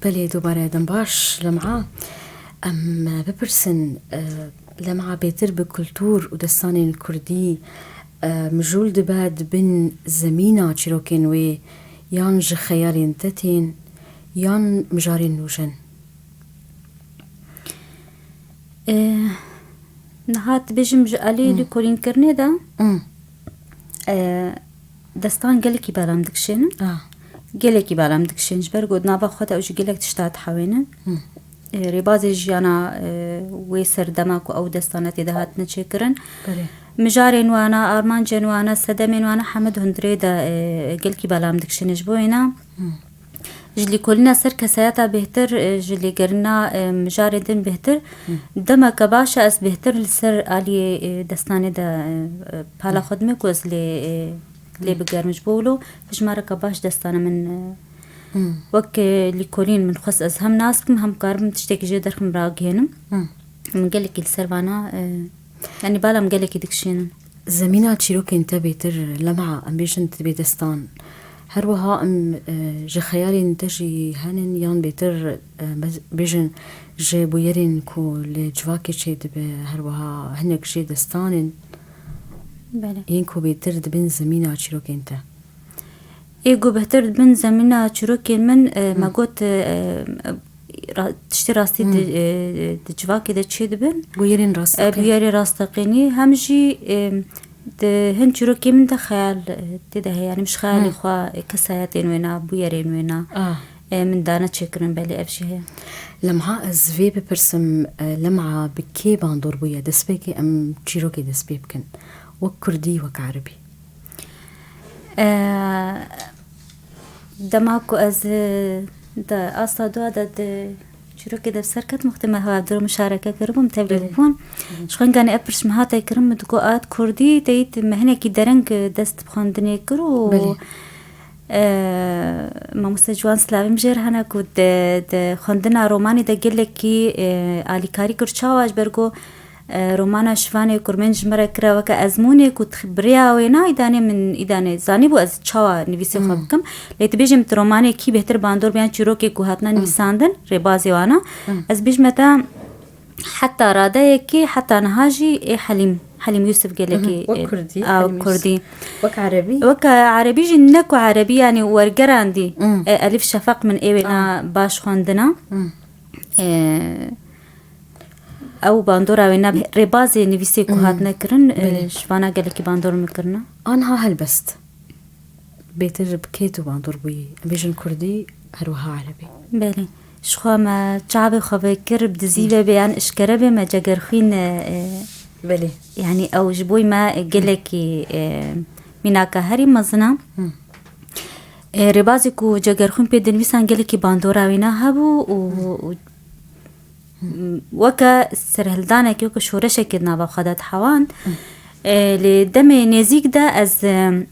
Belê, dubare dem baş, Lem'a. Em bipirsin, e, Lem'a bêtir bi kultur û destanên kurdî, e, mijûl dibe di bin zemîna çîrokên wê, yan ji xeyalên te tên, yan mijarên nûjen? E, niha dibêjim ji alî Hmm. lêkolînkirinê de, Hmm. e, destan gelekî belam dikişênin. Ah. Gelekî belam dikişên ji ber ku di nava xwe de ew ji gelek tişta dihewênin. Hmm. E, rêbazê jiyana, e, wê serdema ku ew destane tê de hatine çêkirin. Belê. Mijarên wana, armancên wana, sedemên wana heme di hundirê de, e, gelkî belam dikişêne. Ji bo wêna Hmm. ji lêkolîna ser kesayeta bêhtir, e, ji lêgerina, e, mijarê din bêhtir. Hmm. Demeke baş e, ez bêhtir li ser aliyê, e, destanê de, e, e, pala Hmm. xwe dime ku ez lê, e, lê Hmm. bigerim. Ji bo wilo hejmareke baş destane min, e, Hmm. wek, e, lêkolîn min xwest ez hem nas bikim, hem karim tiştekî jê derxim ragihênim. Hmm. Min gelekî li ser vana, e, yanî bala min gelekî dikişînin. Zemîna çîrokên te bêtir, Lem'a, em bêjin dibê destan. Her wiha em, e, ji xeyalên te jî henin yan bêtir, e, bez-, bêjin ji bûyerên ku li civakê çêdibe, her wiha hinek jê destan in. Belê. Yên ku bêtir dibin zemîna çîrokên te. Ê ku bêhtir di bin zemîna çîrokên min, e, me Hmm. got, e, ra-, tiştê rastî Hmm. di, e, di civakê de çêdibin. Bûyerên E, rasteqîn. Bûyerê rasteqînî. Hem jî, e, di hin çîrokên min de xeyal, e, tê de heye. Yanî min ji xeyalê Hmm. xwe, e, kesayetên wêna, bûyerên wêna, Ah. e, min dane çêkirin, belê ev jî heye. Lem'a ez vê bipirsim, e, Lem'a bi kê bandor bûye? Destpêkê em çîrokê dest pê bikin. Wek kurdî, wek erebî. E, dema ku ez, e, di asta dua de di çîrokê de bi ser ketim, wextê me hevdiro mişareke kiribûm, tevlî Belê. bûbûn. Ji xwe ganî ev pirş min hate kirin, min digot, "A, tu kurdî, te yî me hinekî dereng dest bi xwendinê kir û, Belê. e, mamoste Ciwan Slavê min jê re hene ku di, di xwendina romanê de gelekî, e, alîkarî kir." Çawa? Ji ber ku E, romana Şivanê Kurmên ji me re kire weke ezmûnê ku tix-, bi rêya wêna îdanê min îdanê zanîbû ez çawa nivîsê xwe Hmm. bikim. Lê tu bêjim tu romanê kî bêhtir bandor biyan çîrokê ku hatine Hmm. nivîsandin, rêbazê wana. Hmm. Ez bêjime te heta radeyekê, heta niha jî ê Helîm, Helîm Yusuf gelekî, Mhm. Wek e, kurdî, a, Helîm Yusuf. Kurdî. Wek erebî? Wek erebî jî ne ku erebî, yanî wergerandî. Hmm. E, Elîf Şefeq min ê wêna Ah. baş xwendina. Hmm. E, Ew bandora wê ne rêbazê nivîsê ku Hı. hatine kirin, e, Belê. ji vana gelekî bandor min kirine. Anha helbest. Bêtir bi kê tu bandor bûyî? Em bêjin kurdî, her wiha erebî. Belê. Ji xwe me çavê xwe vekir, bi dizî Hı. ve bê yan işkere bê me cegerxwîn, e, e, Belê. yanî ew ji bo me gelekî, e, mînaka herî mezin e. Hı. E, rêbazê ku cegerxwîn pê dinivîsan gelekî bandora wî ne hebû û, Hı. û weke serhildanekê, weke şoreşekê di nava xwe de dihewand. Hı. E, lê demê nêzîk de ez, e,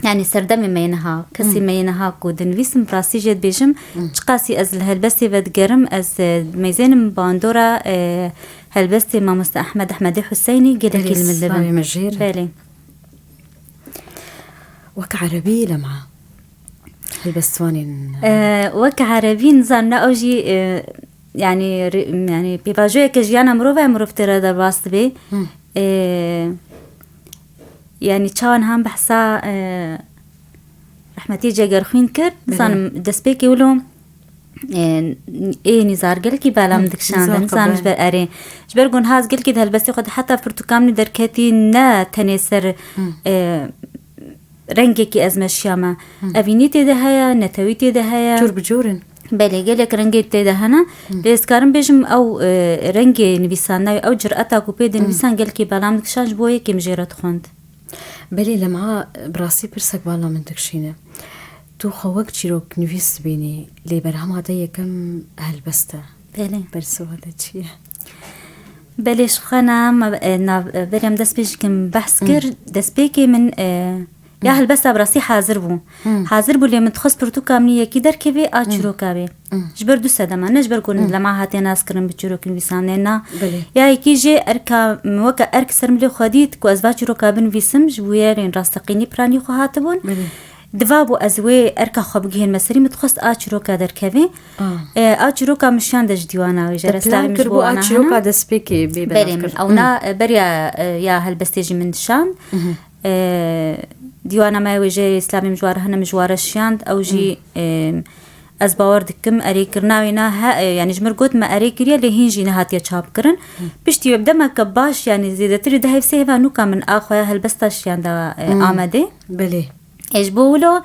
yanî serdemê me yê niha, kesê Hı. me yê niha ku dinivîsim, bi rastî jê dibêjim, Hı. çiqasî ez li helbestê vedigerim, ez, e, mêzênim bandora, e, helbestê mamoste Ehmed Ehmedê Huseynî gelekî Belê, li min dibin. slavê me jê re. Belê. Wek erebî lema. Helbestvanên E, wek erebî nizan ne ew jî, e, yanî, re-, yanî pêvajoyeke jiyana mirov e, mirov tê re derbas dibe. Hı. E, yanî çawa niha behsa, e, rehmetî cegerxwîn kir, Belê. nizanim destpêkê wilo, e, ê nîzar gelkî bela min Hı, dikişandin, nîzar nizanim qebe. ji ber erê. Ji ber ku niha ez gelkî di helbestê xwe de heta pirtûka min derketî ne tenê ser, Hı. e, rengekî ez meşiyame. Hı. Evînî tê de heye, netewî tê de heye. Cor bi cor in. Belê, gelek rengê tê de hene. Hı. Lê ez karim bêjim ew, e, rengê nivîsandina wî, ew cireta ku pê Hı. dinivîsan gelkî bela min dikişand, ji bo yekê min jê re dixwend. Belê, lema bi rastî pirsek bala min dikişîne. Tu xwe wek çîrok nivîs dibînî, lê berhema te yekem helbest e. Belê. Bersiva te çi ye? Belê, ji xwe ne, me, e, nav, e, berê em dest pê jî kim behs Hı. kir. Destpêkê min, e, ya Hı. helbesta bi rastî hazir bû. Hı. Hazir bû, lê min dixwest pirtûka min yekî derkevê a Hı. çîroka wê. Hı. Ji ber du sedema, ne ji ber ku Hı. lema hatiye nas kirin bi çîrok nivîsandinê, na. Belê. Ya yekî jê erka, weke erk ser min lê xwe dît ku ez va çîroka binivîsim, ji bûyerên rasteqînî piranî xwe hatibûn. Belê. Diva bû ez wê erka xwe bigihênime serî, min dixwest a çîroka derkevê. Ah. E, a çîroka min şiyande ji dîwana wê jê Te re, plan slavê min ji bo kiribû a ana çîroka hene. destpêkê bê Belê, min belav kir. ew Hı. na, e, beriya, e, ya helbestê jî min şand. Mhm. E, dîwana me wê jê slavê min ji ware hene, min ji ware şiyand. Ew jî, Hı. e, ez bawer dikim erêkirina wê na he, e, yanî ji mir got me erê kiriye, lê hîn jî nehatiye çapkirin. Hı. Piştî wê bi demeke baş, yanî zêdetirî deh hêv sê hêva nûka min a xwe ya helbesta şiyanda, e, Hı. Amedê. Belê. E, ji bo wilo,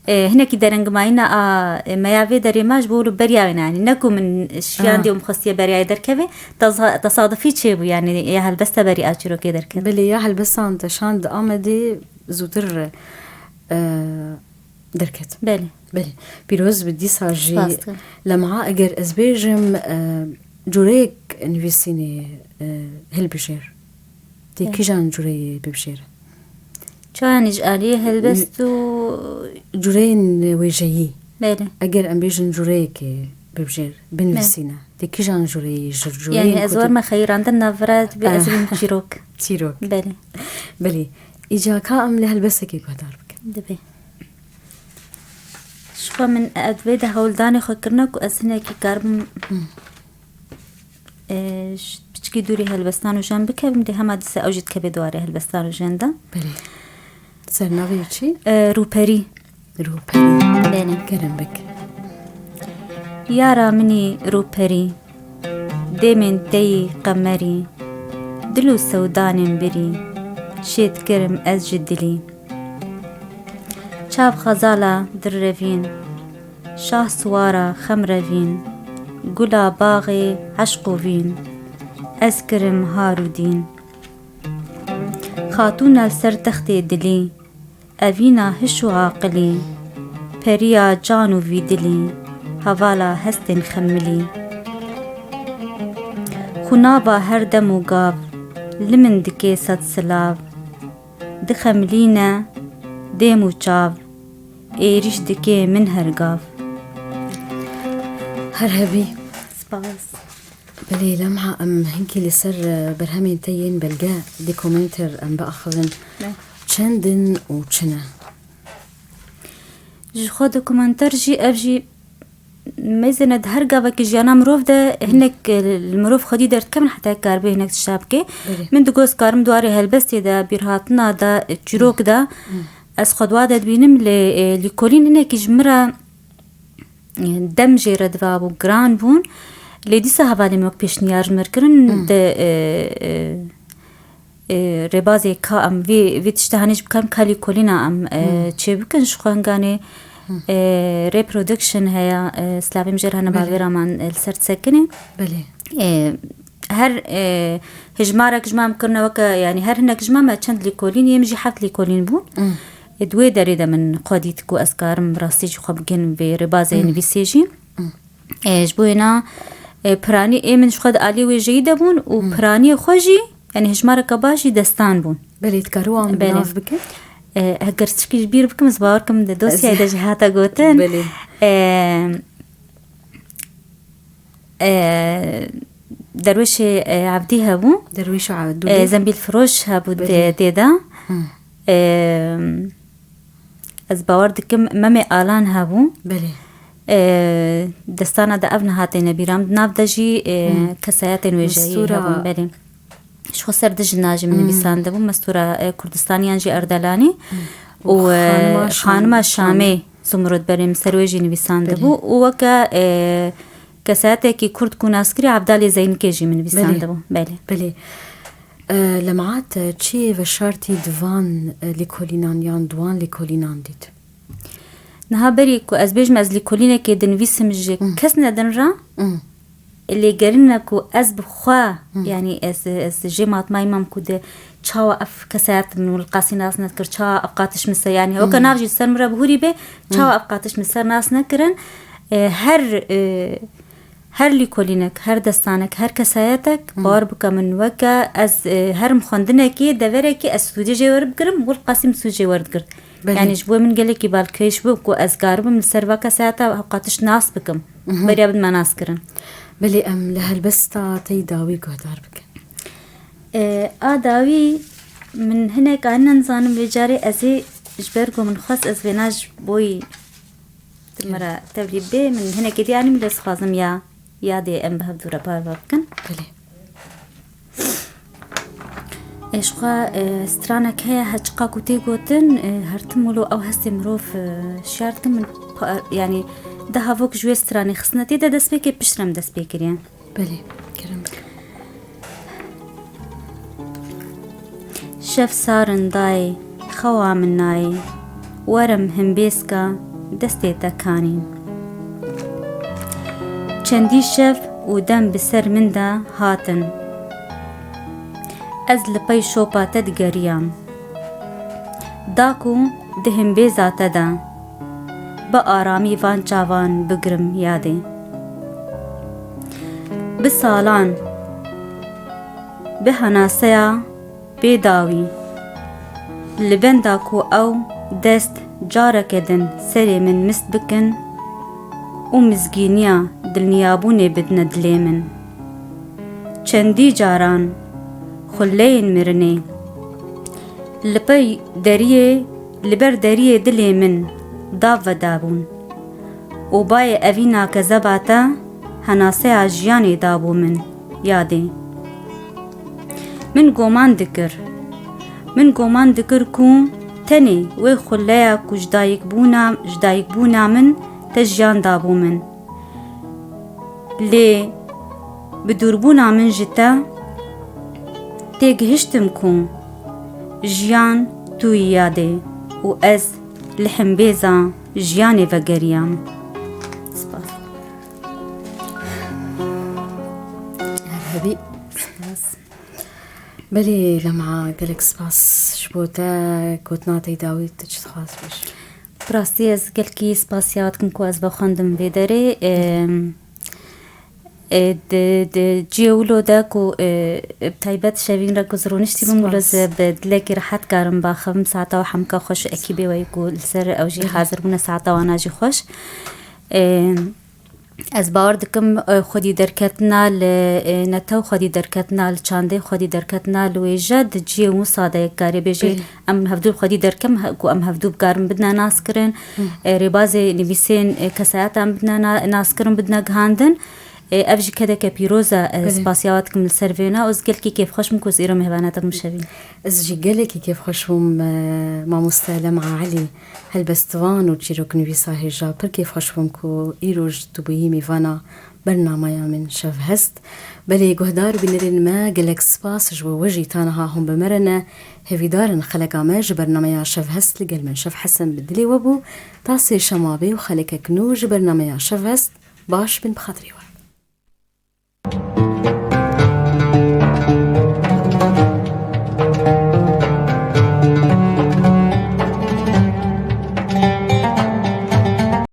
e, hinekî derengmayîna a, e, me ya vê derê me ji bo wilo beriya wê ne, yanî ne ku min şiyandî Ah. û min xwestiye beriya wê derkeve, teza-, tesadufî çêbû, yanî ya helbesta berî a çîrokê derket. Belê, ya helbestan te şand Amedê zûtir, e, derket. Belê. Belê. Pîroz bi dîsa jî Spas dikim. Lema eger ez bêjim, e, cureyek nivîsînê, e, hilbijêr. Tê Belê. Kîjan cureyê bibijêre? Çayanî ji aliyê helbest û Cureyên wêjeyî. Belê. Eger em bêjin cureyekê bibijêr, binivîsîne. Tê kîjan cureyî, ji cureyên Yanî ez ku tu werme xeyirandin navbera dibê ez Ah. bim çîrok. Çîrok. Belê. Belê. Îca ka em li helbestekê guhdar bikin. Dibê. Ji xwe min ev vê de hewldanê xwe kirine ku ez hinekî karbim Hı. E, ş-, piçkî dûrî helbestan û jen bikevim, dê hema dîsa ew jî dikeve di warê helbestan û jen de. Belê. Ser navê çi? E, Rûperî. Rûperî. Belê. Kerem bik. Yara min î rûperî, dêmên te yî qemerî, dil û sewdanên birî, şêt kirim ez ji dilî. Çav xezala dirrevîn, şah siwara xem revîn, gula baxê eşq û vîn, ez kirim har û dîn. Xatûna li ser textê dilî, evîna hiş û aqilî, periya can û vî dilî, hevala hestên xemilî. Xwe nava her dem û gav, li min dike sed silav. Dixemilîne dêm û çav, êrîş dike min her gav. Her hebî. Spas. Belê, Lemha, em hinkî li ser, e, berhemên te yên belge, dokumenter em biaxivin. Ne. Çend in û çi ne? Ji xwe dokumenter jî, ev jî Mêzêne di her gavekî jiyana mirov de hinek, e, li mirov xwedî derdikevin heta karibe hinek tişta bike. Belê. Min digot, ez karim di warê helbestê de, bîrhatina de, e, çîrok de, Hmm. ez xwe di wa de dibînim, lê, e, lîkolîn hinekî ji min re, e, dem jê re diva bû, giran bûn. Lê dîsa hevalê min wek pêşniyar ji me re kirin, Hmm. de, e, e, e, rêbazê ka em vê, vê tişta hanê jî bikarin, ka lîkolîna em, e, Hmm. çêbikin ji xwenganê. Hmm. E, reproduction heye, e, silavê min jê re hene Belê. bavêra man, e, li ser disekinê. Belê. E, her, e, hejmarek ji me em kirine weke, yanî her hinek ji me me çend lîkolîn, yê min jî heft lîkolîn bûn. Hmm. E, di wê derê de min xwe dît ku ez karim bi rastî jî xwe bigihînim vê rêbazê Hmm. nivîsê jî. Hmm. E, ji bo wêna, e, piranî ê min ji xwe di aliyê wêjeyî de bûn û Hmm. piraniyê xwe jî, yanî hejmareke baş jî destan bûn. Belê, dikare wan bi Belê. nav bike? E, heger tişkî ji bîr bikim, ez bawer kim di dosyayê Ez- de jî hate gotin. Belê. E, e, Derwêşê, e, Evdî hebû. Derwêşa Evdî. E, Zembîlfiroş hebû Belê. tê, tê de. Hı. E, ez bawer dikim Memê Alan hebû. Belê. E, destana de ev niha têne bîra min. Di nav de jî, e, Hı. kesayetên wêjeyî Mistûra hebûn. Belê. Ji xwe ser du jina jî min Hmm. nivîsandibû, Mestûra, e, Kurdistaniyan jî Erdelanî Hmm. û, e, Xanima Şam-, Xanima Şamê. Şamê Zumrud, belê, min ser wê jî nivîsandibû Belê. û weke, e, kesayetekî Kurd ku nas kirî Evdalê Zeynikê jî min nivîsandibû. Belê. Belê. Belê. E, Lemaat, e, çi veşartî di van, e, lêkolînan yan di wan lêkolînan dît? Niha berî ku ez bêjim ez lîkolînekê dinivîsim ji Hmm. kes nedin re, Hmm. lêgerîna ku ez bi xwe, Hmm. yanî ez, ez jê matmayî mam ku de çawa ev kesayet min Wilqasî nas nekir, çawa ev qatiş min ser, yanî weke Hmm. nav jî ser min re bihûrî bê, çawa Hmm. ev qatiş min ser nas nekirin. E, her, e, her lîkolînek, her destanek, her kesayetek, Hmm. bawer bike min weke ez, e, herim xwendinekê, deverekê ez sûdê jê werbigirim, Wilqasî min sûd jê werdigirt. Belê. Yanî ji bo min gelekî balkêş bû ku ez karibim li ser veke seheta hewqatiş nas bikim. Mhm. Beriya bidime nas kirin. Belê, em li helbesta te yî dawî guhdar bikin. E, a dawî min hinek anîne nizanim vê carê ez ê ji ber ku min xwest ez vêna ji bo yî tu min re tevlî bê, min hinekê dî anî min lê dixwazim ya, yadê em bi hevdû re parve bikin. Belê. E, ji xwe, e, stranek heye, her çiqa ku tê gotin, e, her tim wilo ew hestê mirov, e, şiyar dikin, min pa-, yanî, di havok ji wê stranê xistine tê de destpêkê piştre em dest pê kiriye. Belê, kerem bike. Şev sarin dayê, xewa min nayê. Werim himbêzka destê te kanîn. Çendî şev û dem bi ser min de hatin. Ez li pey şopa te digeriyam. Da ku di himbêza te de bi aramî van çavan bigirim yadê. Bi salan, bi henaseya bê dawî. Li benda ku ew dest careke din serê min mist bikin û mizgîniya dilniyabûnê bidine dilê min. Çendî caran xuleyên mirinê li pey deriyê, li ber deriyê dilê min dav vedabûn. Û bayê evîna kezeba te henaseya jiyanê dabû min yadê. Min goman dikir. Min goman dikir ku tenê wê xuleya ku ji dayikbûna, ji dayikbûna min te jiyan dabû min. Lê bi dûrbûna min ji te têgihiştim ku jiyan tu yî yadê û ez li himbêza jiyanê vegeriyam. Spas. Her hebî. Spas. Belê Lema, gelek spas ji bo te, gotina te yî dawî, tu çi dixwaz bêjî? Bi rastî ez gelkî spasiya we dikim ku ez vexwendim vê derê. Em, e, di, di cihê wilo de ku, e, bi taybet şevîn re ku ez rûniştî bûm, wilo Spas. ez bi dilekî rehet karim baxivim. Saeta we hemka xweş û ekîbê we yî ku li ser ew jî Belê. hazir bûne, saeta wana jî xweş. Em, Ez bawer dikim, e, xwedî derketina li, e, netew, xwedî derketina li çandê, xwedî derketina li wêje di cihê wisa de yek karê bêjê Belê. em hevdû xwedî derkem, he, ku em hevdû bikarin bidine nas kirin. Hı. E, rêbazê nivîsên, e, kesayeta em bidine na-, nas kirin, bidine gihandin. E, ev jî kedeke pîroz e, e, Belê. spasiya we dikim li ser vêna û ez gelkî kêfxweş bim ku ez îro mêvana te bim şevîn. Ez jî gelekî kêfxweş bûm, e, mamoste Lema Elî, helbestvan û çîroknivîsa hêja. Pir kêfxweş bûm ku îroj tu bûyî mêvana Bernameya min şev hest. Belê guhdar û bînerên me, gelek spas ji we, we jî ta niha hûn bi me re ne. Hêvîdarin xeleka me ji bernameya şev hest li gel min Şev Hesen bi dilê we bû. Ta sê şema bê û xelekek nû ji bernameya şev hest. Baş bin bi xatirê we.